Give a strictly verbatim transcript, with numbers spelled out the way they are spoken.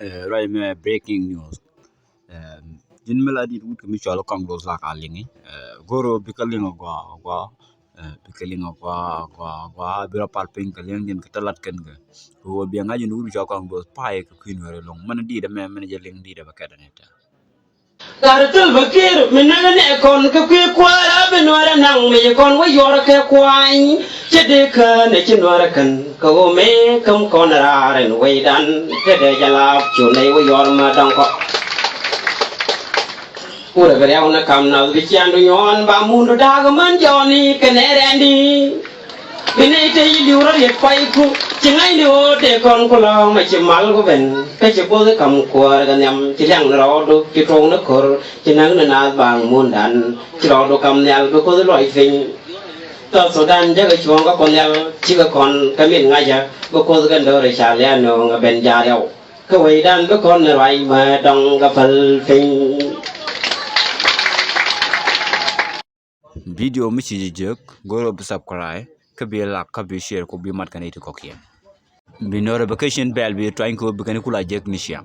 Ɛ, ruac mɛ breaking news. Ɛ, ji̱n mi la dit wut kɛ mi cɔl kɔŋ dos la ka liŋi. Ɛ, goro bikɛ liŋ agua agua. Ɛ, bikɛ liŋ agua agua agua. Bi rɔ pal piny kɛ liŋ ji̱n kɛ tɛ lat kɛn kɛ. Kɛ wä biɛ ŋa̱c ji̱n wut cɔl kɔŋ dos pay kɛ kui̱n wɛrɛ loŋ. Mɛn dit ɛmɛ mɛn jɛ liŋ dit ɛ bɛ kɛt ɛn ita. Gat thil bä kiɛɛr mi näk nɛ kɔn kä kui̱ kuäär a bi nuäärä naŋ mi ci kɔn wä yuɔr kɛ kuany. Cɛ dee kään ɛ ci nuäärä kän kä ɣöö mëë käm kɔn raar ɛn wecdan te dee jɛ laap cu nɛy wä yuɔr mä dɔ̱ŋ kɔ. Wurɛ bi riaw ni kam nath bi ciandu nyuɔn ba mundu da̱a̱k män jɔɔni kɛ nɛ rɛndi. Bi nɛy te yi li̱w rɔ riet kuayku ci ŋa̱cni ɣöö tëë kɔn ku lɔ̱ɔ̱ŋ mɛ ci mal ku ben. Kä ci bo̱th i̱ ka̱m kuäär kɛ nhiam ci liaŋni rɔɔdu ci tuɔɔkni ko̱r ci näkni naath baaŋ mundan. Ci rɔɔdu ka̱m nhial bi Kuoth luɔc piny. South Sudan jäkɛ cuɔ̱ɔ̱ŋ kä Kuoth nhial cikɛ kɔn kä min ŋa̱cä bi Kuoth kɛn do̱ri ca lia̱a̱ nööŋ ɛ ben ja̱a̱r yɔw. Kä wecdan bi kɔn ni ruac mɛ dɔ̱ŋ kɛ päl piny. Video mi ci jɛ jek, go̱r bi subscribe, kä bi like, kä bi share, ku bi mat kɛn iti kɔkiɛn. Bi notification bell bi tuany ko bi kɛn kula jek ni ciaŋ.